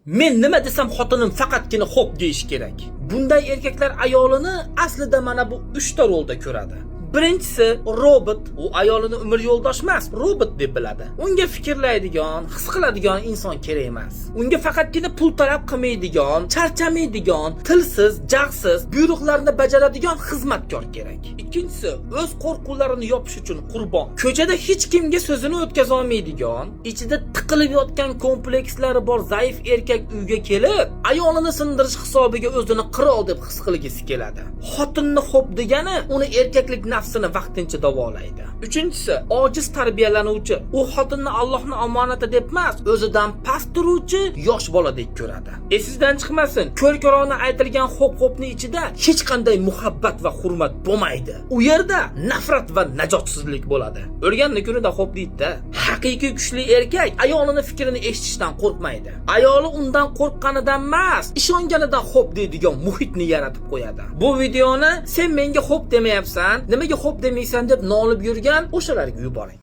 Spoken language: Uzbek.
Men nima desam, xotinim faqatgina xo'p deyish kerak. Bunday erkaklar ayolini aslida mana bu uchta rolda ko'radi. Birinchisi robot. U ayolini umr yo'ldosh emas, robot deb biladi. Unga fikrlaydigan, his qiladigan inson kerak emas. Unga faqatgina pul talab qilmaydigan, charchamaydigan, tilsiz, jag'siz, buyruqlarni bajaradigan xizmatkor kerak. Ikkinchisi o'z qo'rquvlarini yopish uchun qurbon. Ko'chada hech kimga so'zini o'tkaza olmaydigan, ichida tiqilib yotgan komplekslari bor zaif erkak uyga kelib, ayolini sindirish hisobiga o'zini qirol deb his qilgisi keladi. Xotinni xo'p degani uni erkaklik nafsini vaqtincha davolaydi. Uchinchisi ojiz tarbiyalanuvchi. U xotinni Allohning omonati deb emas, o'zidan past turuvchi yosh boladek ko'radi. Esingizdan chiqmasin, ko'r-ko'rona aytilgan xo'p-xo'pni ichida hech qanday muhabbat va hurmat bo'lmaydi. U yerda nafrat va najotsizlik bo'ladi. O'lganni kunida xo'p deydi-da. Haqiqiy kuchli erkak ayolini fikrini eshitishdan qo'rqmaydi. Ayoli undan qo'rqqanidan emas, ishonganidan xo'p deydigan muhitni yaratib qo'yadi. Bu videoni "Sen menga xo'p demayapsan, nimaga xo'p demaysan?" deb nolib yurgan o'shalarga yuboring.